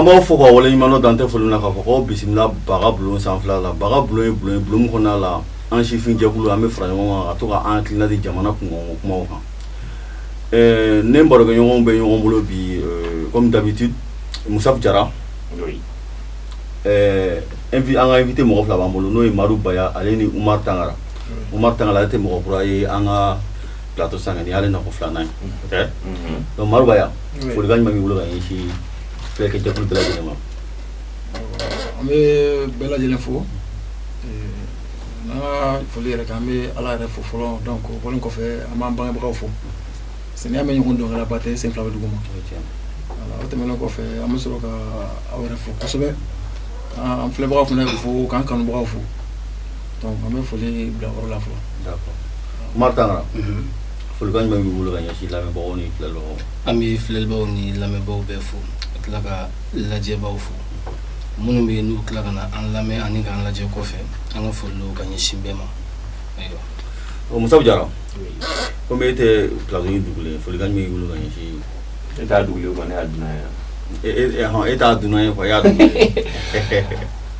An b'aw fo ka waleɲuman dɔn, dan tɛ foli min na, k'a fɔ k'aw bisimila Baga Bulon sanfɛla la. Baga Bulon ye bulon ye, bulon min kɔnɔna la an sifin jɛkulu an bɛ fara ɲɔgɔn kan ka to ka an hakilina di jamana kunkanko kumaw kan. Ne n barokɛɲɔgɔnw bɛ ɲɔgɔn bolo bi, comme d'habitude, Musaf Jara. Oui. An ka invité mɔgɔ fila b'an bolo, n'o ye Madu Baya ale ni Umar Tangara. Umar Tangara, ale tɛ mɔgɔ kura ye an ka plateau sanfɛ, nin y'ale nako filanan ye, ok. Donc Madu Baya, folikan jumɛn b'i bolo ka ɲɛsin filɛkɛ jɛkulu bɛɛ lajɛlen ma? An bɛ bɛɛ lajɛlen fo. N'an ka foli yɛrɛ kan, an bɛ Ala yɛrɛ fo fɔlɔ. Donc o bɔlen kɔfɛ, an b'an bangebagaw fo. N'i y'a mɛn ɲɔgɔn dɔnkɛlaba tɛ, sen fila bɛ dugu ma. Voilà, o tɛmɛnen kɔfɛ, an bɛ sɔrɔ ka aw yɛrɛ fo kosɛbɛ, an filɛbagaw fana fo, k'an kanubagaw fo. Donc an bɛ foli bila yɔrɔ la fɔlɔ. D'accord. Umar Tangara, folikan jumɛn b'i bolo ka ɲɛsin lamɛnbagaw ni filɛlibagaw ma? An bɛ filɛlibaaw ni lamɛnbaaw bɛɛ fo, ka tila ka lajɛbaaw fo, minnu bɛ yen n'u tila ka na an lamɛn ani k'an lajɛ kɔfɛ. An ka foli don ka ɲɛsin bɛɛ ma. Ayiwa. Ɔ, Musa Jara, komi e tɛ plateau in dugulen, folikan jumɛn b'i bolo ka ɲɛsin? E t'a dugulen kɔ, ne y'a dunan ye. E hɔn, e t'a dunan ye quoi, e y'a dugulen ye.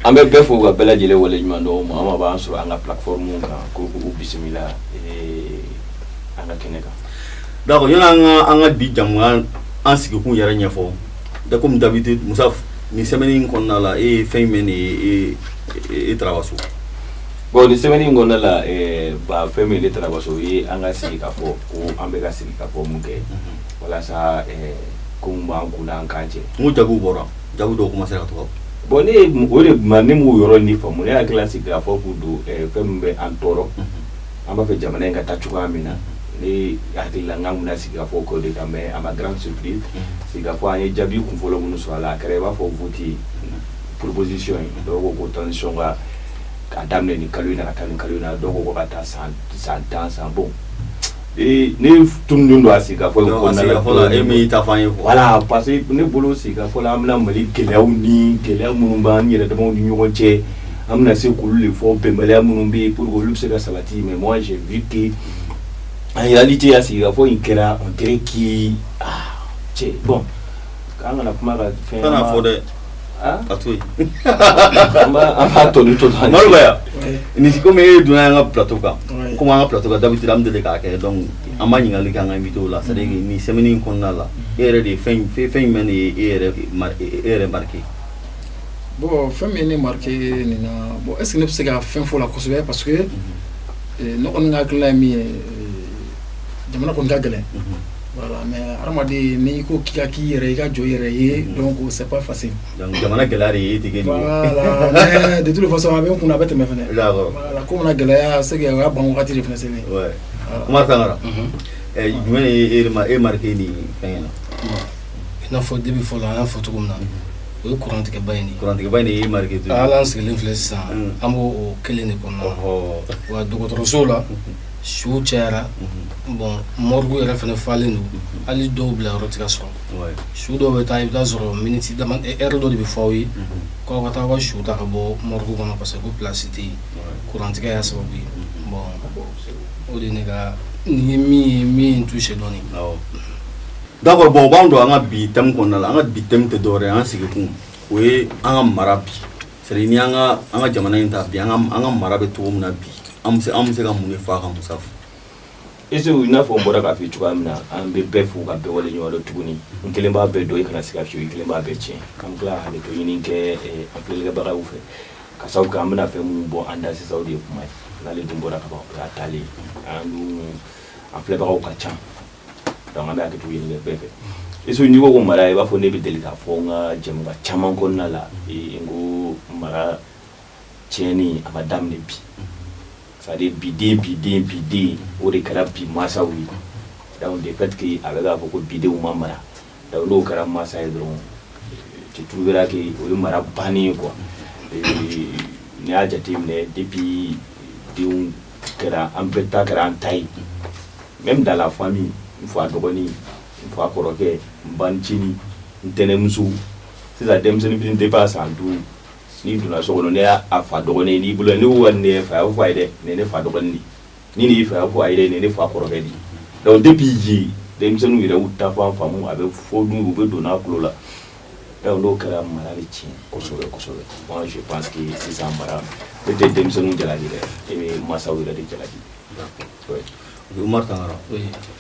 An bɛ bɛɛ fo ka bɛɛ lajɛlen waleɲuman dɔn. Maa maa b'an sɔrɔ an ka plateforme kan, ko k'u bisimila an ka kɛnɛ kan. D'accord, yanni an ka bi jamukan an sigikun yɛrɛ ɲɛfɔ da, comme d'habitude, Musa, nin semaine in kɔnɔna la, e ye fɛn jumɛn de ye e Tarabaso? Bon, nin semaine in kɔnɔna la, ba fɛn min ye ne Tarabaso, o ye an ka sigi ka fɔ ko an bɛ ka sigi ka fɔ mun kɛ walasa ko mun b'an kun n'an kan cɛ. N ko jaabiw bɔra, jaabi dɔw commencé ka to ka Bon, ne ye o de ma, ne m'o yɔrɔ ni faamu. Ne hakili la, sigi ka fɔ k'u don fɛn min bɛ an tɔɔrɔ, an b'a fɛ jamana in ka taa cogoya min na, ne hakili la n k'an bɛna sigi ka fɔ k'o de kan. Mais à ma grande surprise, sigi ka fɔ, an ye jaabi kunfɔlɔ minnu sɔrɔ a la, a kɛra i b'a fɔ vote proposition ye. Dɔw ko ko transition ka k'a daminɛ nin kalo in na ka taa nin kalo in na, dɔw ko ko ka taa san 10 san. Bon, ne tununnen don a sigi ka fɔ in Donc a kɔnɔna sigi la ka fɔ la, e min y'i ta fɔ an ye quoi. Voilà, parce que ne bolo, sigi ka fɔ la, an bɛna Mali gɛlɛyaw ni gɛlɛya minnu b'an yɛrɛ damaw ni ɲɔgɔn cɛ, an bɛna se k'olu de fɔ, bɛnbaliya minnu bɛ yen, pour que olu bɛ se ka sabati. Mais moi, j'ai vu que en réalité, a sigi ka fɔ in kɛra, on dirait que, ah cɛ, bon, k'an kana kuma ka fɛn. Kana fɔ dɛ. Ah. A to yen. An b'a tɔ ni to to an Madu Baya, Ouais. nin komi e donna an ka plateau kan, Ouais. komi an ka plateau kan, d'habitude an bɛ deli k'a kɛ, donc an b'a ɲininkali kɛ an ka invité la, c'est à dire que nin semaine in kɔnɔna la, e yɛrɛ de ye fɛn jumɛn de ye e yɛrɛ marqué? Bon, fɛn min ye ne marqué nin na, bon, est ce que ne bɛ se ka fɛn fɔ o la kosɛbɛ? Parce que ne kɔni ka hakilina ye min ye, jamana kɔni ka gɛlɛn, voilà, mais hadamaden, n'i ko k'i ka k'i yɛrɛ, i ka jɔ i yɛrɛ ye, donc c'est pas facile. Donc jamana gɛlɛya de ye e tɛ kɛ nin ye. Voilà, mais de toute façon, a bɛ n kunna, a bɛ tɛmɛ fɛnɛ. Voilà, ko mana gɛlɛya, c'est que o y'a ban wagati de fɛnɛ selen. Voilà. Umar Tangara, jumɛn ye e marqué nin fɛn in na? I n'a fɔ depuis fɔlɔ, an y'a fɔ cogo min na, o ye kurantigɛba in de ye. Kurantigɛba in de ye e marqué toujours. Hali an sigilen filɛ sisan, an b'o o kelen de kɔnɔna la. Wa dɔgɔtɔrɔsow la, siw cayara. Bon, morgue yɛrɛ fɛnɛ falen don, hali dɔw bila yɔrɔ tɛ ka sɔrɔ. Su dɔw bɛ taa, i bɛ taa sɔrɔ miniti dama, heure dɔ de bɛ fɔ aw ye k'aw ka taa aw ka su ta ka bɔ morgue kɔnɔ, parce que ko place tɛ yen. Kurantigɛ y'a sababu ye. Bon, o de ye ne ka nin ye min ye, min ye n touché dɔɔnin. Awɔ. D'accord, bon, o b'an don an ka bi thème kɔnɔna la. An ka bi thème tɛ dɔwɛrɛ ye, an sigikun o ye an ka mara bi, c'est à dire ni an ka jamana in ta bi, an ka mara bɛ cogo min na bi, an bɛ se ka mun de fɔ a kan, Musa? Ese, i n'a fɔ n bɔra k'a f'i cogoya min na, an bɛ bɛɛ fo ka bɛɛ wale ɲɔgɔn dɔn tuguni. N kelen b'a bɛɛ dɔn, i kana se ka fiyewu, i kelen b'a bɛɛ tiɲɛ. An bɛ tila ka hakɛto ɲini kɛ an filɛlikɛbagaw fɛ, ka sababu kɛ an bɛna fɛn mun bɔ an da sisan, o de ye kuma ye. N'ale dun bɔra ka ban, o y'a taalen ye. An dun, an filɛbagaw ka ca, donc an bɛ hakɛto ɲini kɛ bɛɛ fɛ. Ese, n'i ko ko mara, i b'a fɔ ne bɛ deli k'a fɔ n ka jɛmukan caman kɔnɔna la, n ko mara tiɲɛni a ma daminɛ bi. C'est à dire biden, biden, biden, o de kɛra bi mansaw ye. Donc de fait que a bɛ k'a fɔ ko bidenw ma mara, donc n'o kɛra mansa ye dɔrɔn, tu trouveras que o ye mara bannen ye quoi. N'i y'a jateminɛ, depuis denw kɛra, an bɛɛ ta kɛra an ta ye, même dans la famille, n fa dɔgɔnin, n fa kɔrɔkɛ, n banicinin, n tɛnɛmuso. Sisan denmisɛnnin fitinin, depuis a san 5, n'i donna so kɔnɔ, n'i y'a fa dɔgɔnin ye, n'i bolo, n'i ko nin ye fa ye, a b'a fɔ ayi dɛ, nin ye ne fa dɔgɔnin de ye. Ni nin y'i fa ye, a b'a fɔ ayi dɛ, nin ye ne fa kɔrɔkɛ de ye. Donc depuis yen, denmisɛnninw yɛrɛ y'u ta fan faamu, a bɛ fɔ n'u, u bɛ don n'a tulo la. Donc n'o kɛra, mara bɛ tiɲɛ kosɛbɛ kosɛbɛ. Moi, je pense que sisan mara, ne tɛ denmisɛnninw jalaki dɛ, e bɛ masaw yɛrɛ de jalaki. Ouais. Umar Tangara,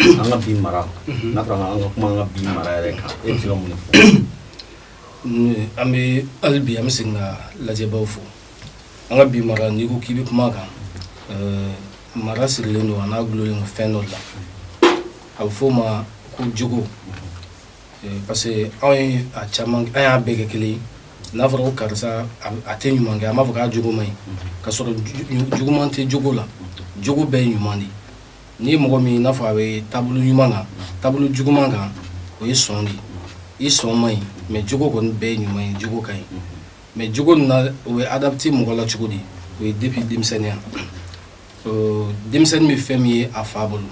an ka bi mara, n'a fɔra an ka kuma an ka bi mara yɛrɛ kan, e bɛ se ka mun de fɔ? An bɛ hali bi, an bɛ segin ka lajɛbaw fo. An ka bi mara, n'i ko k'i bɛ kuma kan, mara sirilen don, a n'a gulonlen don fɛn dɔ la, a bɛ f'o ma ko jogo. Parce que anw ye a caman, an y'a bɛɛ kɛ kelen ye. N'a fɔra ko karisa a tɛ ɲuman kɛ, an b'a fɔ k'a jogo man ɲi, k'a sɔrɔ juguman tɛ jogo la. Jogo bɛɛ ye ɲuman de ye. N'i ye mɔgɔ min, n'a fɔ a bɛ taabolo ɲuman kan, taabolo juguman kan, o ye sɔn de ye. I sɔn man ɲi, mais jogo kɔni bɛɛ ye ɲuman ye, jogo ka ɲi. Mais jogo nin na, o bɛ adapté mɔgɔ la cogo di? O ye depuis denmisɛnninya. Denmisɛnnin bɛ fɛn min ye a fa bolo,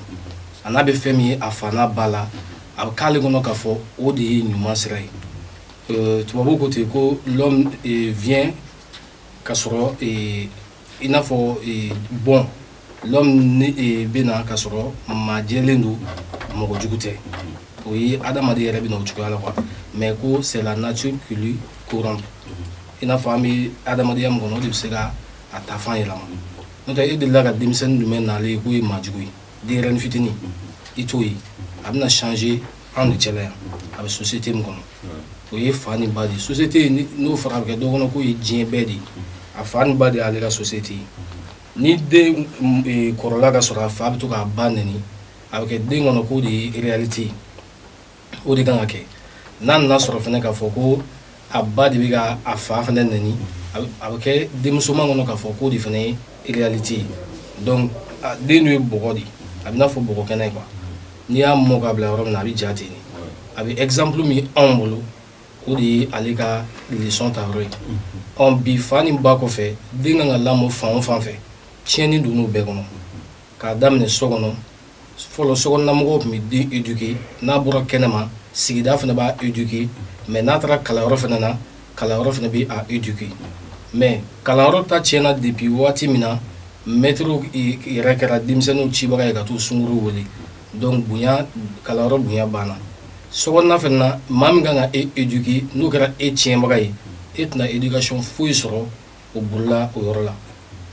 a n'a bɛ fɛn min ye a fa n'a ba la, a bɛ k'ale kɔnɔ k'a fɔ o de ye ɲuman sira ye. Tubabuw ko ten ko l'homme vient ka sɔrɔ i n'a fɔ bon, l'homme bɛ na ka sɔrɔ maa jɛlen don, mɔgɔ jugu tɛ. O ye adamaden yɛrɛ bɛ na o cogoya la quoi. Mais ko c'est la nature qui lui corrompt. I n'a fɔ an bɛ adamadenya min kɔnɔ, o de bɛ se ka a taafan yɛlɛma. N'o tɛ, e delila ka denmisɛnnin jumɛn nalen ye k'o ye maa jugu ye? Denyɛrɛnin fitinin, i t'o ye. A bɛna changer anw de cɛla yan. A bɛ société min kɔnɔ, o ye fa ni ba de ye. Société, n'o fɔra, a bɛ kɛ dɔ kɔnɔ k'o ye diɲɛ bɛɛ de ye. A fa ni ba de y'ale ka société ye. Ni den kɔrɔla ka sɔrɔ a fa bɛ to k'a ba nɛni, a bɛ kɛ den kɔnɔ k'o de ye réalité ye, o de kan ka kɛ. N'a nana sɔrɔ fɛnɛ k'a fɔ ko a ba de bɛ ka a fa fɛnɛ nɛni, a bɛ kɛ denmusoman kɔnɔ k'a fɔ k'o de fɛnɛ ye réalité ye. Donc den dun ye bɔgɔ de ye, a bɛ n'a fɔ bɔgɔ kɛnɛ quoi. N'i y'a mɔ k'a bila yɔrɔ min na, a bɛ ja ten de. A bɛ exemple min anw bolo, o de ye ale ka leçon ta yɔrɔ ye. Ɔ bi, fa ni ba kɔfɛ, den kan ka lamɔ fan o fan fɛ, tiɲɛni donn'o bɛɛ kɔnɔ. K'a daminɛ so kɔnɔ, fɔlɔ sokɔnɔmɔgɔw tun bɛ den éduquer. N'a bɔra kɛnɛma, sigida fana b'a éduquer. Mais n'a taara kalanyɔrɔ fana na, kalanyɔrɔ fana bɛ a éduquer. Mais kalanyɔrɔ ta tiɲɛna depuis waati min na maître yɛrɛ kɛra denmisɛnninw cibaga ye ka t'u sunkuruw wele. Donc bonya, kalanyɔrɔ bonya banna. Sokɔnɔna fana na, maa min kan ka e éduquer, n'o kɛra e tiɲɛbaga ye, e tɛna éducation foyi sɔrɔ o bolola o yɔrɔ la.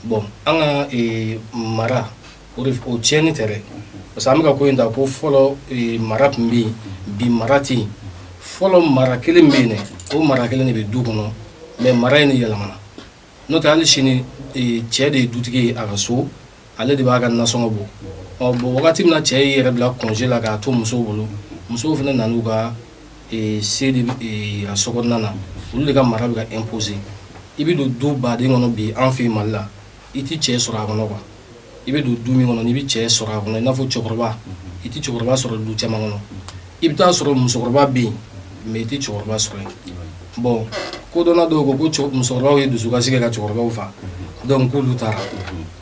Bon, an ka mara, o de o tiɲɛni tɛ dɛ, parce que an bɛ ka ko in ta ko fɔlɔ mara tun bɛ yen, bi mara tɛ yen. Fɔlɔ mara kelen bɛ yen dɛ, o mara kelen de bɛ du kɔnɔ, mais mara in de yɛlɛmana. N'o tɛ, hali sini cɛ de ye dutigi ye a ka so, ale de b'a ka nasɔngɔ bɔ. Ɔ bon, wagati min na cɛ y'i yɛrɛ bila congé la k'a to musow bolo, musow fana nan'u ka se de yira so kɔnɔna na, olu de ka mara bɛ ka imposer. I bɛ don du baden kɔnɔ bi, an fɛ yen Mali la, i ti cɛ sɔrɔ a kɔnɔ quoi. I bɛ don du min kɔnɔ, n'i bɛ cɛ sɔrɔ a kɔnɔ, i n'a fɔ cɛkɔrɔba, i ti cɛkɔrɔba sɔrɔ du caman kɔnɔ. I bɛ taa sɔrɔ musokɔrɔba bɛ yen, mais i ti cɛkɔrɔba sɔrɔ yen. Bon, kodɔnna dɔw ko ko musokɔrɔbaw ye dusukasi kɛ ka cɛkɔrɔbaw fa, donc k'olu taara.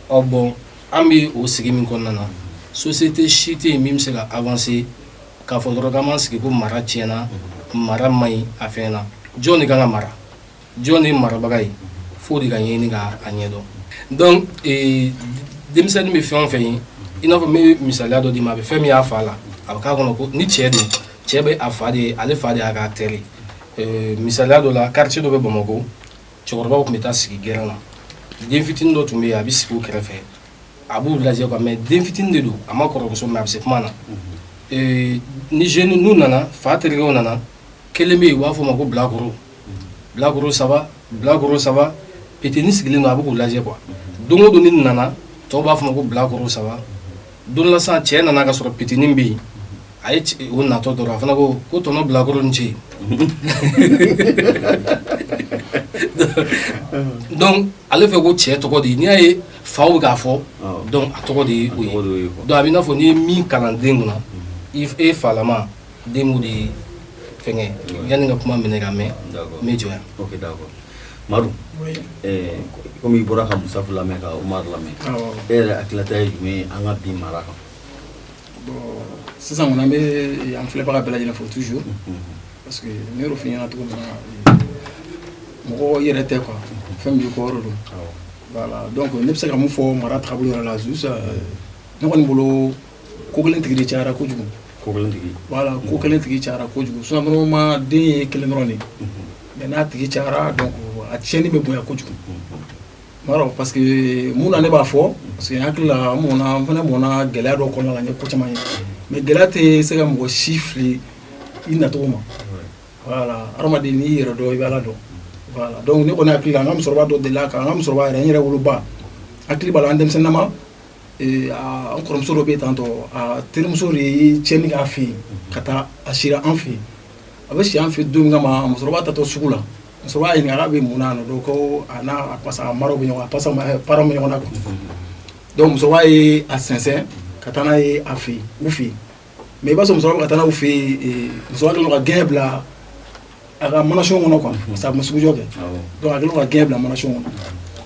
Ɔ bon, an bɛ o sigi min kɔnɔna na, société si tɛ yen min bɛ se ka avancer k'a fɔ dɔrɔn k'an b'an sigi ko mara tiɲɛna, mara man ɲi. A fɛn na, jɔn de kan ka mara? Jɔn de ye marabaga ye? F'o de ka ɲɛɲini k'a ɲɛdɔn. Donc denmisɛnnin bɛ fɛn o fɛn ye, i n'a fɔ n bɛ misaliya dɔ d'i ma, a bɛ fɛn min y'a fa la, a bɛ k'a kɔnɔ ko ni cɛ don, cɛ bɛ a fa de ye, ale fa de y'a ka acteur ye. Misaliya dɔ la, quartier dɔ bɛ Bamakɔ, cɛkɔrɔbaw tun bɛ taa sigi gɛrɛn na. Den fitinin dɔ tun bɛ yen, a bɛ sigi o kɛrɛfɛ, a b'u lajɛ quoi. Mais den fitinin de don, a ma kɔrɔ kosɛbɛ, mais a bɛ se kuma na. Ni jeune n'u nana, fa terikɛw nana, kelen bɛ yen, u b'a fɔ o ma ko Bilakoro. Bilakoro saba, Bilakoro saba. Petini sigilen don, a bɛ k'u lajɛ quoi. Don o don ni nana, tɔw b'a fɔ ma ko Bilakoro saba. Don dɔ la sisan, cɛ nana ka sɔrɔ petini bɛ yen. A ye o natɔ dɔrɔn, a fana ko ko tɔnɔ Bilakoro ni ce. Donc ale fɛ ko cɛ tɔgɔ de ye, n'i y'a ye faw bɛ k'a fɔ, donc a tɔgɔ de ye o ye. Donc a bɛ i n'a fɔ n'i ye min kalan den kunna, e falama, den b'o de fɛngɛ. Yanni ka kuma minɛ ka mɛn, n bɛ jɔ yan. Ok, d'accord. Madu, komi i bɔra ka Musafu lamɛn, ka Umar lamɛn, e yɛrɛ hakilinata ye jumɛn ye an ka bi mara kan? Bon, sisan kɔni, an bɛ an filɛbaga bɛɛ lajɛlen fo toujours, parce que ne y'o f'i ɲɛna cogo min na, mɔgɔ i yɛrɛ tɛ quoi, fɛn min b'i kɔ o de don. Voilà, donc ne bɛ se ka mun fɔ mara taabolo yɛrɛ la? Juste, ne kɔni bolo, ko kelen tigi de cayara kojugu. Ko kelen tigi. Voilà, ko kelen tigi cayara kojugu. Sinon normalement, den ye kelen dɔrɔn de ye. Mais n'a tigi cayara, donc a tiɲɛni bɛ bonya kojugu. M'a parce que mun na ne b'a fɔ, parce que n hakili la, n mɔnna, n fana mɔnna gɛlɛya dɔ kɔnɔna la, n ye ko caman ye. Mais gɛlɛya tɛ se ka mɔgɔ si fili i nacogo ma. Voilà, hadamaden, n'i yɛrɛ dɔn, i bɛ Ala dɔn. Voilà, donc ne kɔni hakili la, an ka musokɔrɔba dɔ delila ka, an ka musokɔrɔba yɛrɛ, n yɛrɛ woloba, hakili b'a la, an denmisɛnninama, an kɔrɔmuso dɔ bɛ yen tantɔ, a terimuso de ye tiɲɛni k'a fɛ yen ka taa a sira an fɛ yen. A bɛ si an fɛ don min kama, musokɔrɔba tatɔ sugu la, musokɔrɔba y'a ɲininka k'a bɛ mun na yan nɔ. Ko a n'a a pasa a maraw bɛ ɲɔgɔn, a pasa parents bɛ ɲɔgɔn na quoi. Donc musokɔrɔba ye a sɛnsɛn ka taa n'a ye a fɛ yen, u fɛ yen. Mais i b'a sɔrɔ musokɔrɔba bɛ ka taa n'a fɛ yen, musokɔrɔba kɛlen don ka gɛn bila a ka manasiw kɔnɔ quoi, parce que a tun bɛ sugujɔ kɛ. Donc a kɛlen don ka gɛn bila manasiw kɔnɔ.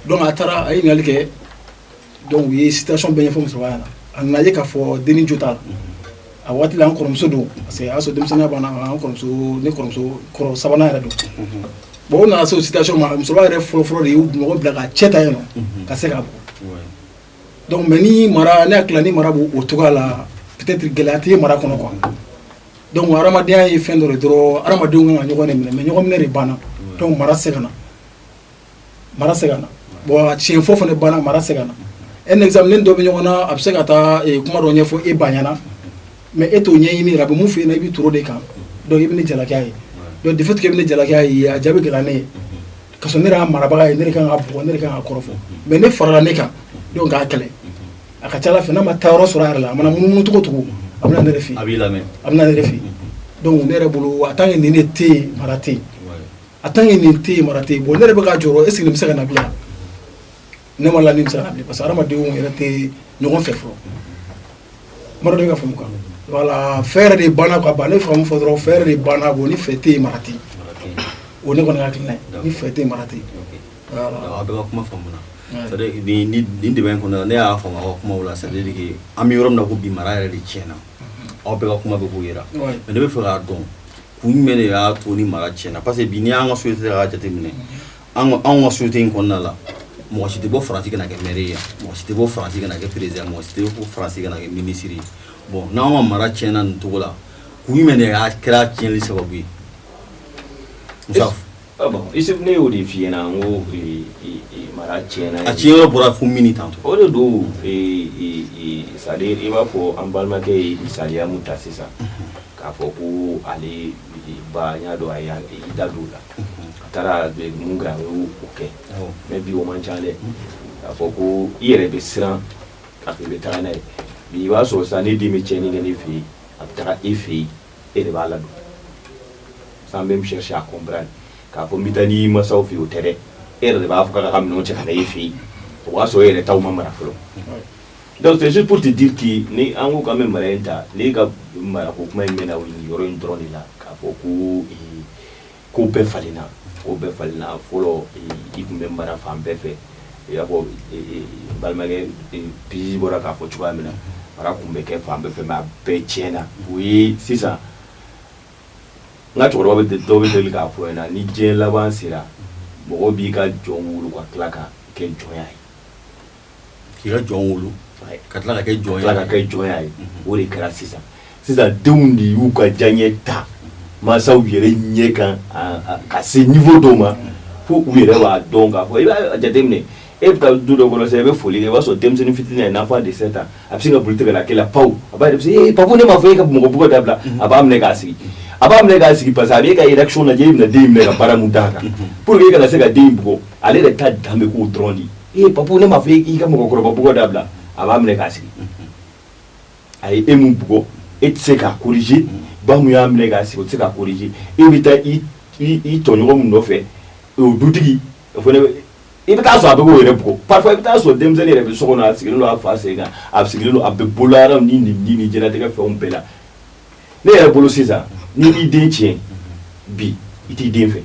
Donc a taara, a ye ɲininkali kɛ, donc u ye situation bɛɛ ɲɛfɔ musokɔrɔba ɲɛna. A nana ye k'a fɔ denni jo t'a la. A waati la, an kɔrɔmuso don, parce que a y'a sɔrɔ denmisɛnninya banna. An kɔrɔmuso, ne kɔrɔmuso kɔrɔ sabanan yɛrɛ don. Bon, o nana se o situation ma, musokɔrɔba yɛrɛ fɔlɔ fɔlɔ de ye mɔgɔ bila ka cɛ ta yen nɔ ka se k'a bugɔ. Donc mais ni mara, ne hakili la, ni mara b'o o cogoya la, peut-être gɛlɛya tɛ mara kɔnɔ quoi. Donc hadamadenya ye fɛn dɔ de dɔrɔn, hadamadenw kan ka ɲɔgɔn de minɛ, mais ɲɔgɔn minɛ de banna. Donc mara tɛ se ka na, mara tɛ se ka na. Bon, a tiɲɛ fɔ fana banna, mara tɛ se ka na. Un exemple, ne ni dɔ bɛ ɲɔgɔn na, a bɛ se ka taa kuma dɔ ɲɛfɔ e ba ɲɛna, mais e t'o ɲɛɲini yɛrɛ, a bɛ mun f'e ɲɛna, i bɛ toro de kan. Donc i bɛ ne jalaki a ye. Donc de fait que i bɛ ne jalaki a ye, a jaabi gɛlɛya ne ye, ka sɔrɔ ne yɛrɛ y'a marabaga ye, ne de kan ka bugɔ, ne de kan ka kɔrɔfɔ. Mais ne farala ne kan, donc k'a kɛlɛ, a ka ca Ala fɛ, n'a ma taa yɔrɔ sɔrɔ a yɛrɛ la, a mana munumunu cogo cogo, a bɛna ne yɛrɛ fɛ yen. A b'i lamɛn. A bɛna ne yɛrɛ fɛ yen. Donc ne yɛrɛ bolo, en tant que nin de tɛ yen, mara tɛ yen. En tant que nin tɛ yen, mara tɛ yen. Bon, ne yɛrɛ bɛ ka jɔrɔ, est ce que nin bɛ se ka na bilen? Ne ma la nin bɛ se ka na bilen, parce que hadamadenw yɛrɛ tɛ ɲɔgɔn fɛ fɔlɔ. Mara dɔ bɛ ka faamu kan. Voilà, fɛn yɛrɛ de banna ka ban. Ne fɛ ka mun fɔ dɔrɔn, fɛn yɛrɛ de banna. Bon, ni fɛ tɛ yen, mara tɛ yen. O ne kɔni hakilina ye, ni fɛ tɛ yen, mara tɛ yen. Voilà. A bɛɛ ka kuma faamuna. C'est à dire, nin débat in kɔnɔna la, ne y'a faamu aw ka kumaw la, c'est à dire que an bɛ yɔrɔ min na ko bi, mara yɛrɛ de tiɲɛna. Aw bɛɛ ka kuma bɛ k'o yira. Mais ne bɛ fɛ k'a dɔn kun jumɛn de y'a to ni mara tiɲɛna, parce que bi, n'i y'an ka société k'a jateminɛ, anw ka société in kɔnɔna la, mɔgɔ si tɛ bɔ Faransi ka na kɛ maire ye, mɔgɔ si tɛ bɔ Faransi ka na kɛ président, mɔgɔ si tɛ bɔ Faransi ka na kɛ ministre ye. Bon, n'anw ka mara tiɲɛna nin cogo la, kun jumɛn de y'a kɛra tiɲɛli sababu ye, Musa? Ah bon, Isuf, ne y'o de f'i ɲɛna, n ko mara tiɲɛna. A tiɲɛ yɔrɔ bɔra fo min tantɔ? O de don, c'est à dire, i b'a fɔ an balimakɛ ye misaliya mun ta sisan, k'a fɔ ko ale ba, n y'a dɔn a ye i da don o la, a taara mun kɛ, a y'o kɛ. Mais bi, o man ca dɛ, k'a fɔ ko i yɛrɛ bɛ siran k'a fɔ i bɛ taga n'a ye. Bi, i b'a sɔrɔ sisan, ne den bɛ tiɲɛni kɛ ne fɛ yen, a bɛ taga e fɛ yen, e de b'a ladon. Sans même chercher à comprendre k'a fɔ n bɛ taa n'i masaw fɛ yen, o tɛ dɛ, e yɛrɛ de b'a fɔ k'a ka minɛnw cɛ ka na e fɛ yen. O b'a sɔrɔ e yɛrɛ taw ma mara fɔlɔ. Donc c'est juste pour te dire que ni an ko k'an bɛ mara in ta, ne ka marako kuma in mɛnna o yɔrɔ in dɔrɔn de la, k'a fɔ ko ko bɛɛ falenna, ko bɛɛ falenna. Fɔlɔ, i tun bɛ mara fan bɛɛ fɛ. I b'a fɔ n balimakɛ Pisi bɔra k'a fɔ cogoya min na, mara tun bɛ kɛ fan bɛɛ fɛ, mais a bɛɛ tiɲɛna. O ye sisan, n ka cɛkɔrɔba bɛ dɔw bɛ deli k'a fɔ ɲɛna, ni diɲɛ laban sera, mɔgɔ b'i ka jɔn wolo ka tila ka kɛ jɔnya ye. K'i ka jɔn wolo ka tila ka kɛ jɔn ye, tila ka kɛ jɔnya ye. O de kɛra sisan. Sisan, denw de y'u ka diyaɲɛ ta mansaw yɛrɛ ɲɛ kan ka se niveau dɔw ma, fo u yɛrɛ b'a dɔn k'a fɔ. I b'a jateminɛ, e bɛ taa du dɔ kɔnɔ sisan, i bɛ foli kɛ, i b'a sɔrɔ denmisɛnnin fitinin ye, un enfant de 7 ans, a bɛ se ka boli tigɛ ka kɛ la pawu, a b'a yɛrɛ ee papu, ne m'a fɔ e ka mɔgɔ bugɔ dabila. A b'a minɛ k'a sigi, a b'a minɛ k'a sigi, parce que a b'e ka réaction lajɛ, e bɛna den in minɛ ka baara mun d'a kan, pour que e kana se ka den in bugɔ. Ale yɛrɛ ta dan bɛ k'o dɔrɔn de ye. Ee papu, ne m'a fɔ i ka mɔgɔkɔrɔba bugɔ dabila. A b'a minɛ k'a sigi. A ye e mun bugɔ, e tɛ se k'a corriger. Ba mun y'a minɛ k'a sigi, o tɛ se k'a corriger. E bɛ taa i tɔɲɔgɔn mun nɔfɛ, o dutigi, o fana, i bɛ taa sɔrɔ a bɛ k'o yɛrɛ bugɔ. Parfois, i bɛ taa sɔrɔ denmisɛnnin yɛrɛ bɛ so kɔnɔ, a sigilen don a fa sen kan, a sigilen don, a bɛ bolola ni diɲɛlatigɛ fɛnw bɛɛ la. Ne yɛrɛ bolo sisan, n'i b'i den tiɲɛ bi, i t'i den fɛ.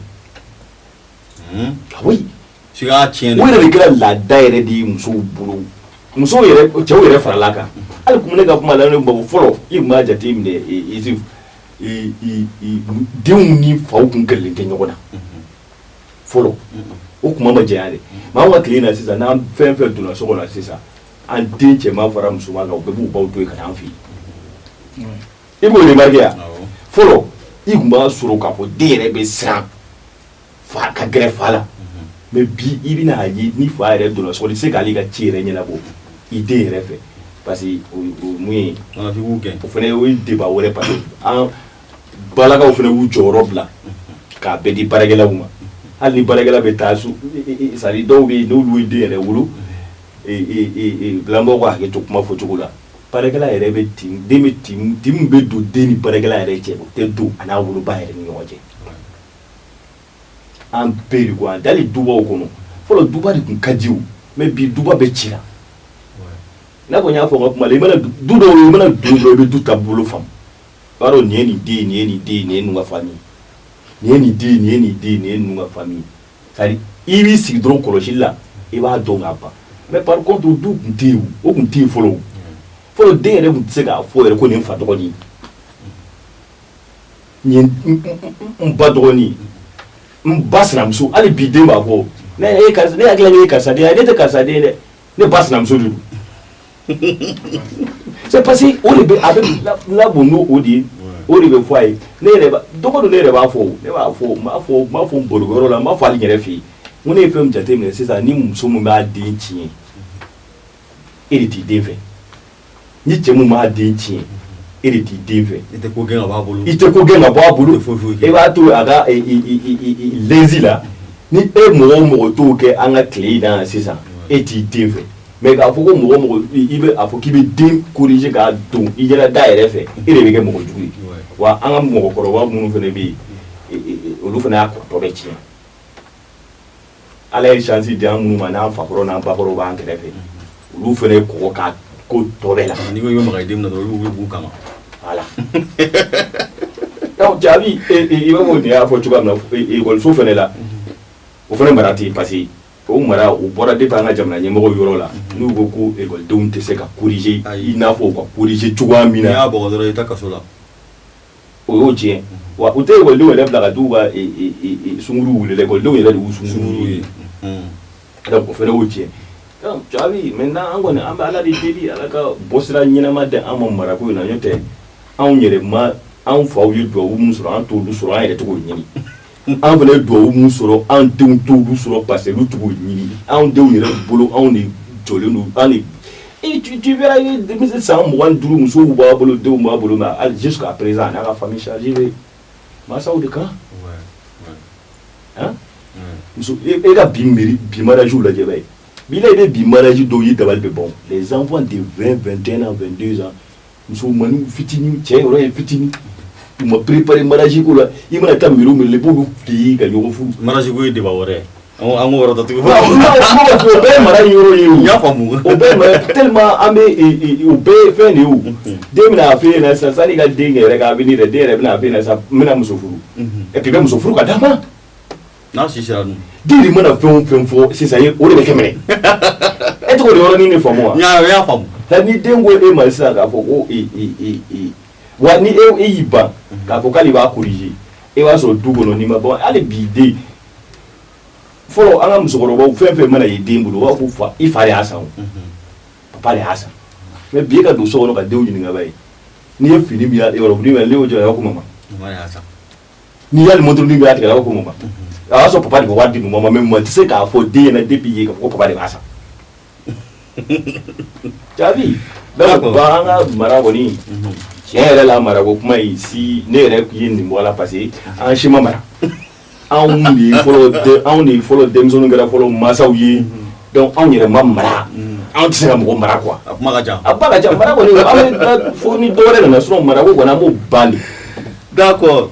Ah oui. F'i k'a tiɲɛ. O yɛrɛ de kɛra laada yɛrɛ de ye musow bolo. Musow yɛrɛ, cɛw yɛrɛ farala kan. Hali kun ne ka kuma la, ne bawo fɔlɔ, i tun b'a jate minɛ, Isuf, denw ni faw kun gɛrɛlen tɛ ɲɔgɔn na fɔlɔ. O kuma ma janya dɛ. Mais anw ka tile in na sisan, n'an fɛn fɛn donna so kɔnɔ sisan, an den cɛman fara musoman kan, u bɛɛ b'u baw to yen ka na an fɛ yen. I b'o remarquer yan. Fɔlɔ, i tun b'a sɔrɔ k'a fɔ den yɛrɛ bɛ siran. Fa ka gɛrɛ fa la. Mais bi, i bɛna a ye, ni fa yɛrɛ donna so kɔnɔ, i tɛ se k'ale ka ci yɛrɛ ɲɛnabɔ i den yɛrɛ fɛ, parce que o mun ye? Wala f'i k'u gɛn. O fana o ye débat wɛrɛ, parce que an balakaw fana y'u jɔyɔrɔ bila k'a bɛɛ di baarakɛlaw ma. Hali ni baarakɛla bɛ taa so, c'est à dire dɔw bɛ yen, n'olu ye den yɛrɛ wolo, lamɔgɔw ka hakɛ to kuma fɔcogo la, baarakɛla yɛrɛ bɛ tin, den bɛ tin, tin min bɛ don den ni baarakɛla yɛrɛ cɛ, o tɛ don a n'a woloba yɛrɛ ni ɲɔgɔn cɛ. An bɛɛ de ko an hali dubaw kɔnɔ, fɔlɔ duba de tun ka di o, mais bi duba bɛɛ cira. N'a ko n y'a fɔ n ka kuma la, i mana du dɔw ye, i mana don dɔrɔn, i bɛ du taabolo faamu. I b'a dɔn nin ye nin den ye, nin ye nin den ye, nin ye ninnu ka famille, nin ye nin den ye, nin ye nin den ye, nin ye ninnu ka famille. C'est à dire i b'i sigi dɔrɔn kɔlɔsili la, i b'a dɔn k'a ban. Mais par contre, o du tun tɛ yen, o tun tɛ yen fɔlɔ. Fɔlɔ, den yɛrɛ tun tɛ se k'a fɔ yɛrɛ ko nin ye n fa dɔgɔnin ye, nin ye n ba dɔgɔnin ye, n ba sinamuso. Hali bi den b'a fɔ ne ye karisa, ne hakili la ne ye karisa den ye, ne tɛ karisa den ye dɛ, ne ba sinamuso de don. C'est parce que o de bɛ a bɛ labon n'o o de ye, o de bɛ fɔ a ye. Ne yɛrɛ ba dɔgɔ don, ne yɛrɛ b'a fɔ, ne b'a fɔ, n b'a fɔ, n b'a fɔ n barokɛyɔrɔ la, n b'a fɔ hali n yɛrɛ fɛ yen, n ko ne ye fɛn min jateminɛ sisan, ni muso min b'a den tiɲɛ, e de t'i den fɛ. Ni cɛ min b'a den tiɲɛ, e de t'i den fɛ. I tɛ ko gɛn ka bɔ a bolo. I tɛ ko gɛn ka bɔ a bolo. I tɛ foyi foyi kɛ. E b'a to a ka lensi la. Ni e mɔgɔ o mɔgɔ t'o kɛ an ka tile in na yan sisan, e t'i den fɛ. Mais k'a fɔ ko mɔgɔ o mɔgɔ i bɛ a fɔ k'i bɛ den corriger k'a don i yɛrɛ da yɛrɛ fɛ, e de bɛ kɛ mɔgɔ jugu ye. Wa an ka mɔgɔkɔrɔba minnu fana bɛ yen, olu fana y'a kɔrɔtɔ bɛ tiɲɛ. Ala ye chance di an minnu ma, n'an fakɔrɔ n'an bakɔrɔw b'an kɛrɛfɛ, olu fana ye kɔgɔ k'a ko tɔ bɛɛ la. N'i ko i bɛ maga i den na dɔrɔn, olu b'u b'u kama. Voilà. Donc jaabi, i b'a fɔ nin y'a fɔ cogoya min na, ekɔliso fana la, o fana mara tɛ yen, parce que o mara o bɔra depuis an ka jamana ɲɛmɔgɔw yɔrɔ la, n'u ko ko ekɔlidenw tɛ se ka corriger Ayi. i n'a fɔ u ka corriger cogoya min N'i na. y'a bɔgɔ dɔrɔn, i tɛ kaso la. O y'o tiɲɛ. Wa u tɛ ekɔlidenw yɛrɛ bila ka t'u ka sunkuruw wele dɛ, ekɔlidenw yɛrɛ de y'u sunkuru ye. Donc o fana y'o tiɲɛ. Donc jaabi, maintenant an kɔni an bɛ Ala de deli, Ala ka bɔsira ɲɛnama di an ma marako in na. N'o tɛ, anw yɛrɛ ma, anw faw ye duwawu mun sɔrɔ, an t'olu sɔrɔ, an yɛrɛ t'o ɲini. An fana ye duwawu mun sɔrɔ, an denw t'olu sɔrɔ, parce que olu t'o ɲini. Anw denw yɛrɛ bolo, anw de jɔlen don, an de et tu verras, i ye denmisɛn san 25, musow b'a bolo, denw b'a bolo, mais hali jusqu'à présent, a n'a ka famille chargée bɛ mansaw de kan. Hein, muso e ka bi miiri, bi mariage lajɛ ba ye, bi la, i bɛ bi mariage dɔw ye, dabali bɛ ban. Les enfants de 20, 21 ans, 22 ans, musomaninw fitinin, cɛ yɔrɔ ye fitinin, u ma préparé mariage ko la. I mana taa miiri o miiri la, i b'olu fili ka ɲɔgɔn furu. Mariage ko ye débat wɛrɛ ye, an k'o yɔrɔ datugu. O bɛɛ ye mara in yɔrɔ ye o. N y'a faamu. O bɛɛ ye mara, tellement an bɛ o bɛɛ ye fɛn de ye. O den bɛna a f'e ɲɛna sisan, sanni ka den yɛrɛ ka avenir yɛrɛ, den yɛrɛ bɛna a f'e ɲɛna sisan, n bɛna muso furu, et puis i bɛ muso furu ka d'a ma. N'a si sera dun? Den de mana fɛn o fɛn fɔ sisan, o de bɛ kɛ minɛ. E tɔgɔ de yɔrɔnin de faamu wa? N y'a faamu. Ni den ko e ma sisan k'a fɔ ko e e e e wa ni e y'i ban k'a fɔ k'ale b'a corriger, e b'a sɔrɔ du kɔnɔ n'i ma bɔ. Hali bi den fɔlɔ, an ka musokɔrɔbaw, fɛn fɛn mana ye den bolo, u b'a fɔ fa, i fa de y'a san o, papa de y'a san. Mais bi, e ka don so kɔnɔ ka denw ɲininka ba ye, n'i ye fini min y'a yɔrɔ min ne y'o jɔ, a b'a fɔ ko mama. Mama y'a san. N'i y'ale montre min y'a tigɛ, a b'a fɔ ko mama. A y'a sɔrɔ papa de bɛ wari di mama ma, mais mama tɛ se k'a fɔ den ɲɛna depuis yen k'a fɔ ko papa de b'a san. Jaabi, donc ba, an ka mara kɔni, tiɲɛ yɛrɛ la, marako kuma in si, ne yɛrɛ ye nin bɔ a la, parce que an si ma mara. Anw de ye fɔlɔ de, anw de ye fɔlɔ denmisɛnninw kɛra fɔlɔ mansaw ye, donc anw yɛrɛ ma mara, anw tɛ se ka mɔgɔ mara quoi. A kuma ka ca. A ba ka ca. Mara kɔni, an bɛ taa fo ni dɔ wɛrɛ nana sinon marako kɔni, an b'o ban de. D'accord,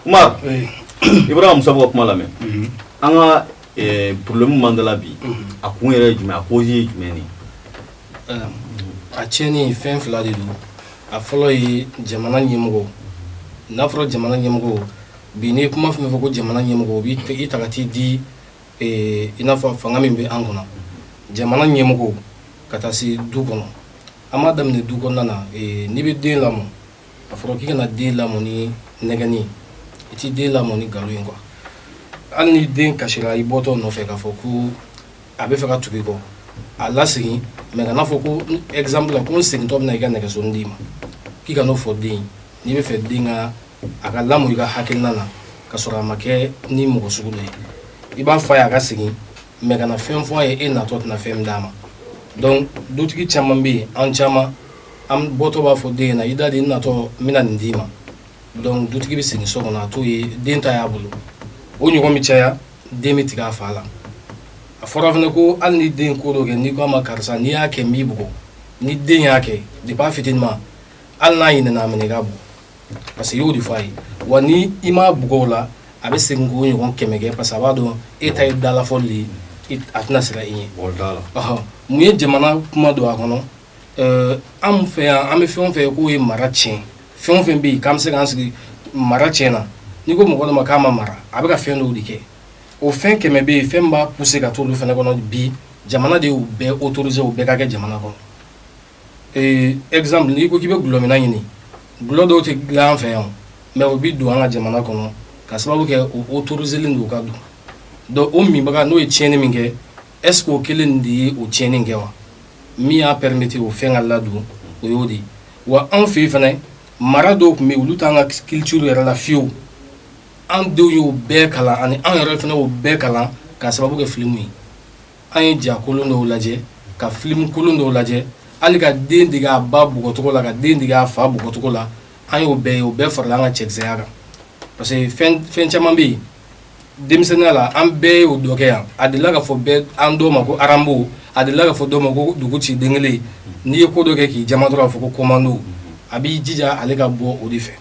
Umar, i bɔra ka Musa ka kuma lamɛn. An ka problème m'an da la bi, a kun yɛrɛ ye jumɛn, a cause ye jumɛn ye? A tiɲɛni, fɛn fila de don. A fɔlɔ ye jamana ɲɛmɔgɔ. N'a fɔra jamana ɲɛmɔgɔ, bi n'i ye kuma fɛn fɛn fɔ ko jamana ɲɛmɔgɔ, o b'i i ta ka t'i di i n'a fɔ fanga min bɛ an kɔnɔ, jamana ɲɛmɔgɔ ka taa se du kɔnɔ. An b'a daminɛ du kɔnɔna na. N'i bɛ den lamɔ, a fɔra k'i kana den lamɔ ni nɛgɛnni ye, i t'i den lamɔ ni nkalon ye quoi. Hali ni den kasira i bɔtɔ nɔfɛ k'a fɔ ko a bɛ fɛ ka tugu i kɔ, a lasegin, mais kana fɔ ko, exemple la, ko n segintɔ bɛna i ka nɛgɛsoni d'i ma, k'i ka n'o fɔ den ye. N'i bɛ fɛ den ka a ka lamɔ i ka hakilina na, ka sɔrɔ a ma kɛ ni mɔgɔ sugu dɔ ye. I b'a fɔ a ye a ka segin, mais kana fɛn fɔ a ye e natɔ tɛna fɛn min d'a ma. Donc dutigi caman bɛ yen, an caman an bɔtɔ b'a fɔ den ɲɛna: i da di, n natɔ n bɛna nin d'i ma. Donc dutigi bɛ segin so kɔnɔ, a t'o ye, den ta y'a bolo. O ɲɔgɔn bɛ caya, den bɛ tigɛ a fa la. A fɔra fana ko hali ni den ko dɔ kɛ, n'i ko a ma karisa, n'i y'a kɛ n b'i bugɔ, ni den y'a kɛ depuis a fitinin ma, hali n'a ɲinɛna a minɛ i k'a bugɔ, parce que i y'o de fɔ a ye. Wa ni i m'a bugɔ o la, a bɛ segin k'o ɲɔgɔn 100 kɛ, parce que a b'a dɔn e ta ye dalafɔli de ye, a tɛna siran i ɲɛ. Mun ye jamana kuma don a kɔnɔ? Anw fɛ yan, an bɛ fɛn o fɛn k'o ye mara tiɲɛ, fɛn o fɛn bɛ yen k'an bɛ se k'an sigi mara tiɲɛ na, n'i ko mɔgɔ dɔ ma k'a ma mara, a bɛ ka fɛn dɔw de kɛ. O fɛn 100 bɛ yen, fɛn b'a pousser ka t'olu fana kɔnɔ. Bi jamana de y'u bɛɛ autoriser, u bɛɛ ka kɛ jamana kɔnɔ. Exemple, n'i ko k'i bɛ gulɔminna ɲini, gulɔ dɔw tɛ dilan an fɛ yan, mais o bi don an ka jamana kɔnɔ ka sababu kɛ o autoriselen don ka don. Donc o minbaga n'o ye tiɲɛni min kɛ, est ce que o kelen de ye o tiɲɛni kɛ wa? Min y'a permettre o fɛn ka ladon, o y'o de ye. Wa anw fɛ yen fana, mara dɔw tun bɛ yen, olu t'an ka culture yɛrɛ la fiyewu. An denw y'o bɛɛ kalan, ani an yɛrɛ fana y'o bɛɛ kalan k'a sababu kɛ filimu ye. An ye ja kolon dɔw lajɛ, ka filimu kolon dɔw lajɛ, hali ka den dege a ba bugɔcogo la, ka den dege a fa bugɔcogo la, an y'o bɛɛ ye. O bɛɛ farala an ka cɛkisɛya kan, parce que fɛn caman bɛ yen denmisɛnninya la, an bɛɛ y'o dɔ kɛ yan. A delila ka fɔ bɛɛ an dɔw ma ko aranbo, a delila ka fɔ dɔw ma ko dugu ci den kelen. N'i ye ko dɔ kɛ k'i jama dɔrɔn, a fɔ ko commando, a b'i jija ale ka bɔ o de fɛ.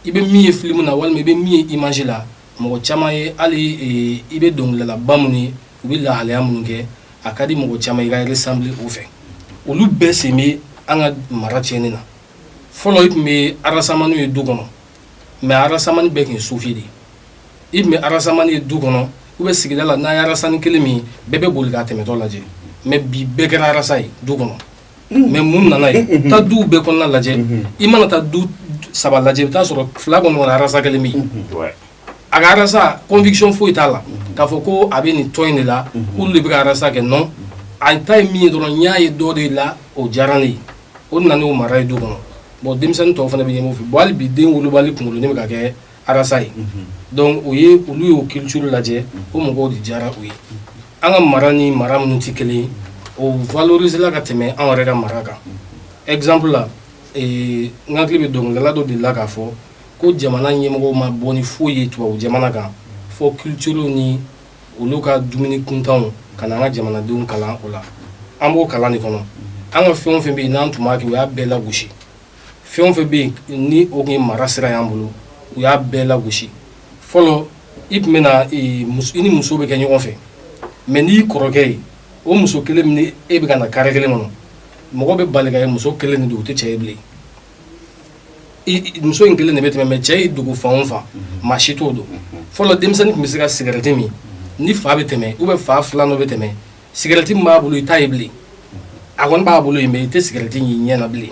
I bɛ min ye filimu na, walima i bɛ min ye image la, mɔgɔ caman ye, hali i bɛ dɔnkilidalaba minnu ye, u bɛ lahalaya minnu kɛ, a ka di mɔgɔ caman i ka ressembler o fɛ. Olu bɛɛ sen bɛ an ka mara tiɲɛni na. Fɔlɔ, i tun bɛ arasamani ye du kɔnɔ, mais arasamani bɛɛ tun ye sufi de ye. I tun bɛ arasamani ye du kɔnɔ ou bien sigida la, n'a ye arasani kelen min, bɛɛ bɛ boli k'a tɛmɛtɔ lajɛ. Mais bi, bɛɛ kɛra arasa ye du kɔnɔ. Mais mun nana ye? Taa duw bɛɛ kɔnɔna lajɛ, i mana taa du saba lajɛ, i bɛ taa sɔrɔ fila kɔnɔ arasa kelen bɛ yen. A ka arasa, conviction foyi t'a la k'a fɔ ko a bɛ nin tɔn in de la, k'olu de bɛ ka arasa kɛ. Non, a ta ye min ye dɔrɔn, n y'a ye dɔ de la, o diyara ne ye, o nana n'o mara ye du kɔnɔ. Bon, denmisɛnnin tɔw fana bɛ ɲɛmɔgɔ fɛ. Bon, hali bi den wolobali kunkolonin bɛ ka kɛ arasa ye. Donc o ye olu y'o culture lajɛ, o mɔgɔw de diyara u ye. An ka mara ni mara minnu tɛ kelen ye, o valoriser la ka tɛmɛ an yɛrɛ ka mara kan. Exemple la, n hakili bɛ dɔnkilidala dɔ delila k'a fɔ ko jamana ɲɛmɔgɔw ma bɔ ni foyi ye tubabu jamana kan fɔ culture ni olu ka dumuni kuntanw, ka na an ka jamanadenw kalan o la. An b'o kalan de kɔnɔ. An ka fɛn o fɛn bɛ yen n'an tun b'a kɛ, u y'a bɛɛ lagosi. Fɛn o fɛn bɛ yen ni o tun ye mara sira y'an bolo, u y'a bɛɛ lagosi. Fɔlɔ, i tun bɛ na i ni muso bɛ kɛ ɲɔgɔn fɛ, mais n'i kɔrɔkɛ ye, o muso kelen min ni e bɛ ka na carré kelen kɔnɔ, mɔgɔ bɛ bali ka ye muso kelen de don, o tɛ cɛ ye bilen. Muso in kelen de bɛ tɛmɛ, mais cɛ y'i dogo fan o fan, maa si t'o dɔn. Fɔlɔ, denmisɛnnin tun bɛ se ka sigarɛti min, ni fa bɛ tɛmɛ ou bien fa filan dɔ bɛ tɛmɛ, sigarɛti min b'a bolo, i t'a ye bilen. A kɔni b'a bolo yen, mais i tɛ sigarɛti y'i ɲɛ na bilen.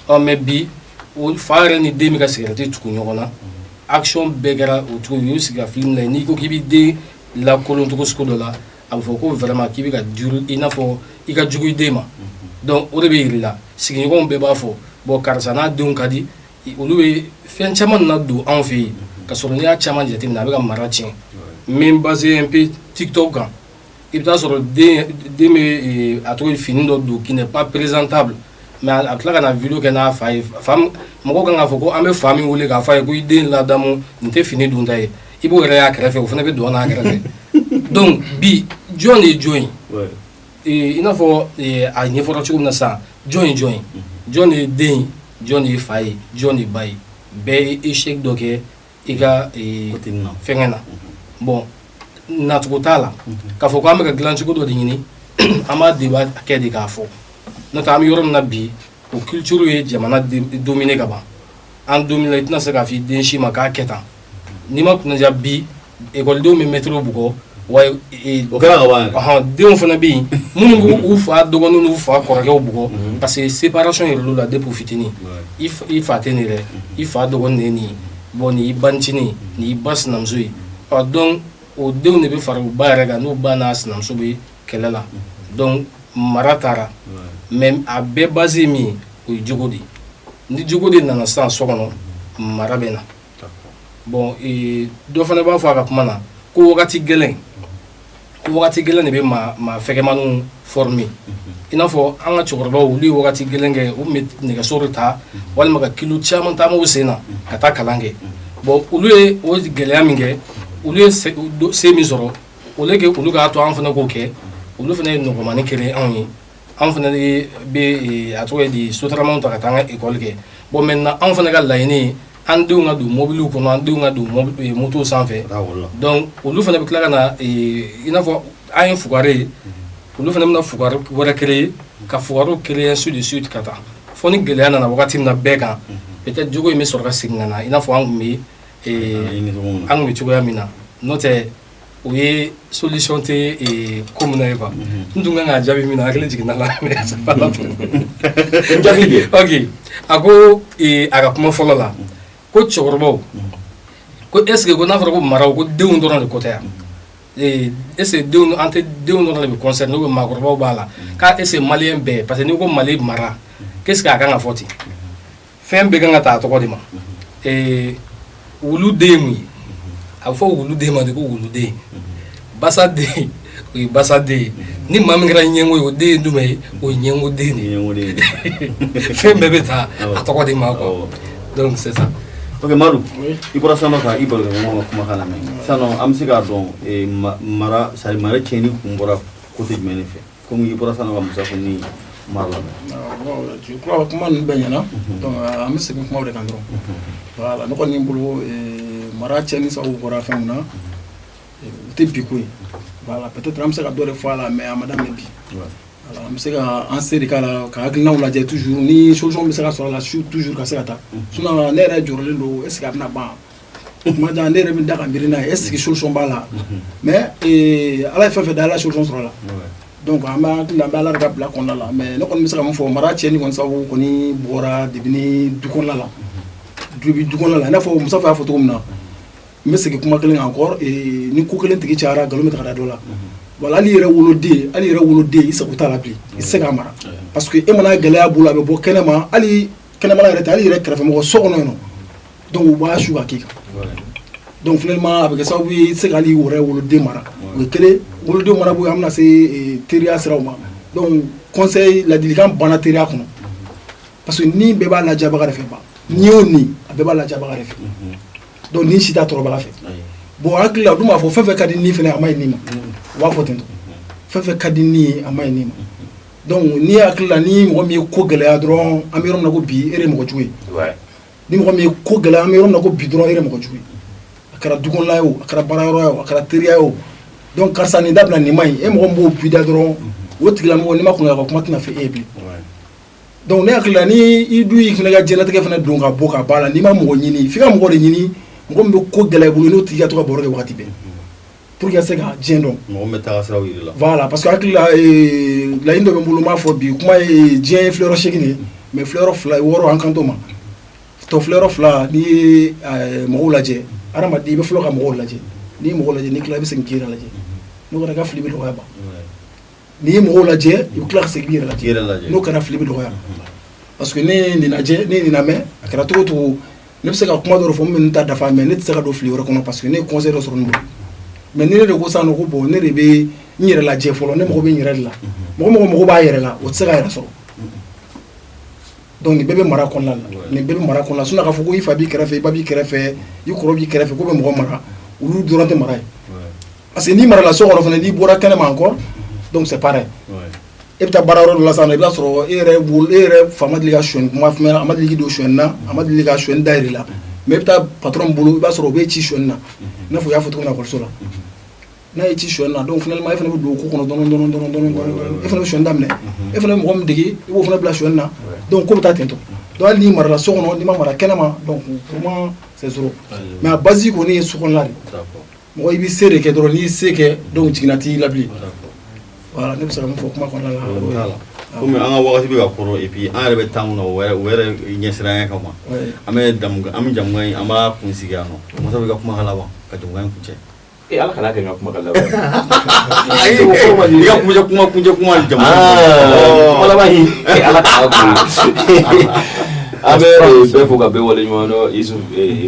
Ɔ, mais bi, o fa yɛrɛ ni den bɛ ka sigarɛti tugu ɲɔgɔn na. Action bɛɛ kɛra o cogo. U y'u sigi ka film lajɛ. N'i ko k'i b'i den lakolon cogo sugu dɔ la, a bɛ fɔ ko vraiment k'i bɛ ka juru, i n'a fɔ i ka jugu i den ma. Donc o de bɛ yir'i la, sigiɲɔgɔnw bɛɛ b'a fɔ: bon, karisa n'a denw ka di. Olu bɛ fɛn caman nana don anw fɛ yen, ka sɔrɔ n'i y'a caman jateminɛ, a bɛ ka mara tiɲɛ. N bɛ n basé un peu TikTok kan. I bɛ taa sɔrɔ den bɛ a tɔgɔ fini dɔ don qui n'est pas présentable, mais a tila ka na vidéo kɛ n'a fa ye. Fa, mɔgɔw kan k'a fɔ ko an bɛ fa min wele k'a fɔ a ye ko i den ladamu, nin tɛ fini dunta ye, i b'o yɛrɛ y'a kɛrɛfɛ, o fana bɛ don n'a kɛrɛfɛ. Donc bi, jɔn de ye jɔn ye? I n'a fɔ a ɲɛfɔra cogo min na sisan, jɔn ye jɔn ye? Jɔn de ye den ye? Jɔn de ye fa ye? Jɔn de ye ba ye? Bɛɛ ye échec dɔ kɛ i ka fɛngɛ na. Bon, nacogo t'a la k'a fɔ k'an bɛ ka dilancogo dɔ de ɲini, an b'a débat kɛ de k'a fɔ. N'o tɛ, an bɛ yɔrɔ min na bi, o culture ye jamana dominer ka ban. An dominer, i tɛna se k'a fɔ i den si ma k'a kɛ tan. N'i ma kunnaja bi, ekɔlidenw bɛ mɛtiriw bugɔ wa. O kɛra ka ban yɛrɛ. Ɔhɔn, denw fana bɛ yen minnu b'u fa dɔgɔninw n'u fa kɔrɔkɛw bugɔ, parce que séparation yɛrɛ l'u la depuis fitinin. I fa tɛ nin yɛrɛ, i fa dɔgɔnin de ye nin ye, bon, nin y'i ba ncinin, nin y'i ba sinamuso ye. Ɔ, donc o denw de bɛ fara u ba yɛrɛ kan, n'u ba n'a sinamuso bɛ kɛlɛ la. Donc mara taara, mais a bɛɛ base ye min ye, o ye jogo de ye. Ni jogo de nana sisan so kɔnɔ, mara bɛ na. Bon, dɔ fana b'a fɔ a ka kuma na ko wagati gɛlɛn, ko wagati gɛlɛn de bɛ maa fɛgɛmaniw former. I n'a fɔ an ka cɛkɔrɔbaw, olu ye wagati gɛlɛn kɛ, u tun bɛ nɛgɛso de ta walima ka kilo caman taama u sen na ka taa kalan kɛ. Bon, olu ye o gɛlɛya min kɛ, olu ye se min sɔrɔ, au lieu que olu k'a to an fana k'o kɛ, olu fana ye nɔgɔmani créer anw ye. Anw fana bɛ, a tɔgɔ ye di, sotaramaw ta ka taa an ka école kɛ. Bon, maintenant, anw fana ka laɲini ye an denw ka don mobiliw kɔnɔ, an denw ka don motow sanfɛ. Donc olu fana bɛ tila ka na, i n'a fɔ an ye fugari ye, olu fana bɛna fugari wɛrɛ créer, ka fugariw créer, ainsi de suite, ka taa fo ni gɛlɛya nana wagati min na bɛɛ kan, peut-être jogo in bɛ sɔrɔ ka segin ka na i n'a fɔ an tun bɛ cogoya min na. N'o tɛ, o ye solution tɛ ko min na ye quoi. N tun kan k'a jaabi min na, hakili jiginna la, mais c'est pas la peine. Jaabi kɛ. Ok, a ko a ka kuma fɔlɔ la ko cɛkɔrɔbaw ko est ce que ko n'a fɔra ko maraw, ko denw dɔrɔn de ko tɛ yan? Est ce que denw, an tɛ denw dɔrɔn de bɛ concerné ou bien maakɔrɔbaw b'a la? K'a est ce que malien bɛɛ, parce que n'i ko Mali mara, qu'est ce que a kan ka fɔ ten? Fɛn bɛɛ kan ka ta a tɔgɔ de ma. Wulu den ye mun ye? A bɛ fɔ wulu den ma de ko wuluden. Basa den, o ye basa den ye. Ni maa min kɛra ɲɛngo ye, o den ye jumɛn ye? O ye ɲɛngo den de ye. Fɛn bɛɛ bɛ ta a tɔgɔ de ma quoi. Donc c'est ça. Ok, Madu, i bɔra sisan nɔ ka i barokɛɲɔgɔn ka kumakan lamɛn. Sisan nɔ, an bɛ se k'a dɔn mara, c'est à dire mara tiɲɛni kun bɔra côté jumɛn de fɛ? Komi i bɔra sisan nɔ ka Musa ni Mara lamɛn. Bon, je crois kuma ninnu bɛɛ ɲɛna. Donc an bɛ segin kumaw de kan dɔrɔn. Voilà, ne kɔni bolo, mara tiɲɛni sababu bɔra fɛn min na, o tɛ bi ko ye. Voilà, peut-être an bɛ se ka dɔ de fɔ a la, mais a ma daminɛ bi. Voilà, an bɛ se ka an se de k'a la, ka hakilinaw lajɛ toujours, ni solution bɛ se ka sɔrɔ a la toujours ka se ka taa. Sinon ne yɛrɛ jɔrɔlen don, est ce que a bɛna ban? Kuma jan, ne yɛrɛ bɛ da ka miiri n'a ye, est ce que solution b'a la? Mais Ala ye fɛn fɛn da, Ala ye solution sɔrɔ a la. Donc an bɛ hakili, an bɛ Ala de ka bila kɔnɔna la. Mais ne kɔni bɛ se ka mun fɔ, mara tiɲɛni kɔni sababu kɔni bɔra depuis ni du kɔnɔna la, depuis du kɔnɔna la. I n'a fɔ Musafa y'a fɔ cogo min na, n bɛ segin kuma kelen kan encore: ni ko kelen tigi cayara, nkalon bɛ ta ka da dɔ la. Wala hali yɛrɛ woloden, hali yɛrɛ woloden, i sago t'a la bilen, i tɛ se k'a mara, parce que e mana gɛlɛya bolo, a bɛ bɔ kɛnɛma. Hali kɛnɛmana yɛrɛ tɛ, hali yɛrɛ kɛrɛfɛmɔgɔ so kɔnɔ yen nɔ, donc u b'a su ka k'i kan. Donc finalement, a bɛ kɛ sababu ye i tɛ se k'hali yɛrɛ woloden mara. O ye kelen. Wolodenw mana bɔ yen, an bɛna se teriya siraw ma. Donc conseil, ladilikan banna teriya kɔnɔ, parce que ni bɛɛ b'a ladiyabaga de fɛ ban, ni y'o ni a bɛɛ b'a ladiyabaga de fɛ. Donc ni si t'a tɔɔrɔbaga fɛ. Bon, hakili la, u dun b'a fɔ fɛn fɛn ka di ni fɛnɛ, a ma ɲi ni ma. U b'a fɔ ten tɔ, fɛn fɛn ka di ni ye, a ma ɲi ni ma. Donc n'i hakili la, ni mɔgɔ min ye ko gɛlɛya dɔrɔn, an bɛ yɔrɔ min na ko bi, e de ye mɔgɔ jugu ye. Ni mɔgɔ min ye ko gɛlɛya, an bɛ yɔrɔ min na ko bi dɔrɔn, e de ye mɔgɔ jugu ye. A kɛra du kɔnɔna ye o, a kɛra baarayɔrɔ ye o, a kɛra teriya ye o. Donc karisa, nin dabila, nin ma ɲi. E mɔgɔ min b'o bida dɔrɔn, o tigilamɔgɔ, n'i ma kɔn ka kuma, tɛna fɛ e ye bilen. Donc ne hakili la, ni i dun y'i fana ka diɲɛlatigɛ fana don ka bɔ ka ba la, n'i ma mɔgɔ ɲini, f'i ka mɔgɔ de ɲini, mɔgɔ min bɛ ko gɛlɛya i bolo, n'o tigi ka to ka baro kɛ wagati bɛɛ pour que ka se ka diɲɛ dɔn. Mɔgɔ min bɛ taga siraw yir'i la. Voilà, parce que hakili la, laɲini dɔ bɛ n bolo, n b'a fɔ bi, kuma ye diɲɛ ye filɛyɔrɔ 8 de ye, mais filɛyɔrɔ 2, 6, an kan t'o ma. Tɔ filɛyɔrɔ 2, n'i ye mɔgɔw lajɛ, hadamaden, i bɛ fɔlɔ ka mɔgɔw lajɛ. N'i ye mɔgɔw lajɛ, n'i tila, i bɛ segin k'i yɛrɛ lajɛ. N'o kɛra, i ka fili bɛ dɔgɔya ban. N'i ye mɔgɔw lajɛ, i bɛ tila ka segin k'i yɛrɛ lajɛ. K'i yɛrɛ lajɛ. N'o kɛra, fili bɛ dɔgɔya, parce que ne ye nin lajɛ, ne ye nin lamɛn, a kɛra cogo o cogo, ne bɛ se ka kuma dɔ fɔ min bɛ n ta dafa, mais ne tɛ se ka don fili wɛrɛ kɔnɔ, parce que ne ye conseil dɔ sɔrɔ n bolo. Mais ni ne de ko sisan nɔ ko bon, ne de bɛ n yɛrɛ lajɛ fɔlɔ, ne mago bɛ n yɛrɛ de la. Mɔgɔ mɔgɔ mago b'a yɛrɛ la, o tɛ se k'a yɛrɛ sɔrɔ. Donc nin bɛɛ bɛ mara kɔnɔna la, nin bɛɛ bɛ mara kɔnɔna la. Sinon k'a fɔ ko i fa b'i kɛrɛfɛ, i ba b'i kɛrɛfɛ, i kɔrɔ b'i kɛrɛfɛ, ko bɛ mɔgɔ mara, olu dɔrɔn tɛ mara ye. Parce que n'i marala so kɔnɔ fana, n'i bɔra kɛnɛma encore, donc c'est pareil. E bɛ taa baara yɔrɔ dɔ la sisan, i b'a sɔrɔ e yɛrɛ wolo, e yɛrɛ fa ma deli ka sonyɛni kuma f'i ɲɛna, a ma deli k'i don sonyɛni na, a ma deli ka sonyɛni da yir'i la, mais i bɛ taa patron bolo, i b'a sɔrɔ o b'e ci sonyɛni na, i n'a fɔ u y'a fɔ cogo min na ekɔliso la. N'a ye ci sonyɛni na, donc finalement e fana bɛ don o ko kɔnɔ dɔɔni dɔɔni dɔɔni dɔɔni dɔɔni, e fana bɛ sonyɛni daminɛ, e fana bɛ mɔgɔ min dege, i b'o fana bila sonyɛni na. Donc ko bɛ taa ten tɔ. Donc hali n'i marala so kɔnɔ, n'i ma mara kɛnɛma, donc vraiment c'est zéro. Mais a base kɔni ye so kɔnɔna de. Mɔgɔ, i bɛ se de kɛ dɔrɔn, n'i ye se kɛ, donc jiginna t'i la bilen. Voilà, ne bɛ se ka min fɔ kuma kɔnɔna la. Komi an ka wagati bɛ ka kɔrɔ, et puis an yɛrɛ bɛ temps mun na, o yɛrɛ ɲɛsiranya kama, an bɛ jamukan in, an b'a kun sigi yan nɔ. Masa bɛ ka kuma laban ka jamukan in kuncɛ. E Ala kana kɛ n ka kuma ka laban. Ayi, i ka kuncɛ kuma, kuncɛ kuma jamukan. Kuma laban in, e Ala kana ko. An bɛ bɛɛ fo ka bɛɛ waleɲuman dɔn. Isuf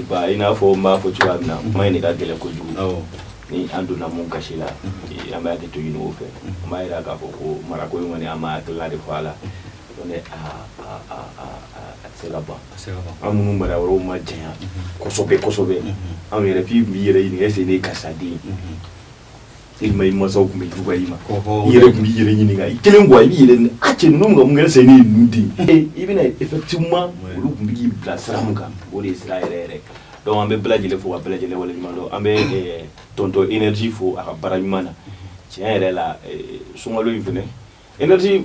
Ba, i n'a fɔ n b'a fɔ cogoya min na, kuma in de ka gɛlɛn kojugu. Ni an donna mun gasi la, an bɛ hakɛ to ɲini o fɛ. An b'a jira k'a fɔ ko marako in kɔni, an ma hakilila de fɔ a la, a tɛ se ka ban. An minnu mara yɔrɔw ma janya kosɛbɛ kosɛbɛ, anw yɛrɛ f'i b'i yɛrɛ ɲininka, est-ce que ne ye karisa den ye? E ma, i mansaw tun bɛ juguya i ma, i yɛrɛ tun b'i yɛrɛ ɲininka i kelen quoi, i b'i yɛrɛ a cɛ ninnu ka mun kɛ, est-ce que ne ye ninnu den ye? I bɛna effectivement, olu tun bɛ k'i bila sira min kan, o de ye sira yɛrɛ yɛrɛ. Donc an bɛ bɛɛ lajɛlen fo ka bɛɛ lajɛlen waleɲuman dɔn. An bɛ tonton énergie fo a ka baara ɲuman na. Tiɲɛ yɛrɛ la, sunkalo in fɛnɛ, énergie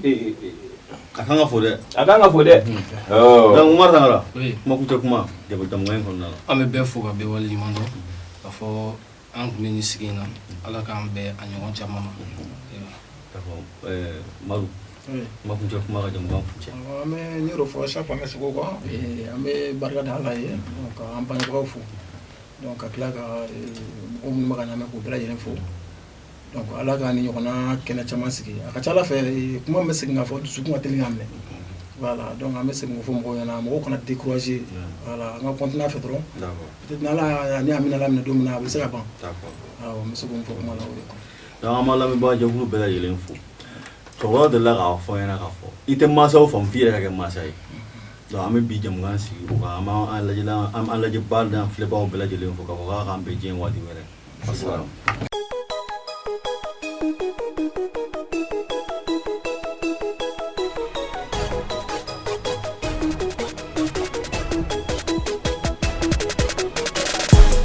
A kan ka fo dɛ. A kan ka fo dɛ. Donc Umar Tangara, kuma kuncɛ kuma jamukan in kɔnɔna la. An bɛ bɛɛ fo ka bɛɛ waleɲuman dɔn k'a fɔ an tun bɛ nin sigi in na. Ala k'an bɛn a ɲɔgɔn caman ma. D'accord. Madu, kuma kuncɛ kuma ka jamukan kuncɛ. An bɛ n y'o fɔ chaque fois, an bɛ segin o kan. An bɛ barika da Ala ye, donc ka an bangebagaw fo, donc ka tila ka mɔgɔ minnu bɛ ka lamɛn, k'u bɛɛ lajɛlen fo. Donc Ala ka ni ɲɔgɔnna kɛnɛ caman sigi. A ka ca Ala fɛ, kuma min bɛ segin ka fɔ, dusukun ka teli k'a minɛ. Voilà, donc an bɛ segin k'o fɔ mɔgɔw ɲɛna, mɔgɔw kana décourager. Voilà, an ka continuer a fɛ dɔrɔn. Peut-être n'Ala ni a minɛ la minɛ don min na, a bɛ se ka ban. Awɔ, n bɛ se k'o fɔ kuma la, o ye. Donc an b'an lamɛnbaga jɛkulu bɛɛ lajɛlen fo. Cɛkɔrɔba delila k'a fɔ an ɲɛna k'a fɔ i tɛ mansaw faamu f'i yɛrɛ ka kɛ mansa ye. Donc an bɛ bi jamukan sigi o kan. An b'an lajɛla, an lajɛbaa n'an filɛbagaw bɛɛ lajɛlen fo k'a fɔ k'a k'an bɛn diɲɛ waati wɛrɛ. Wasalaam.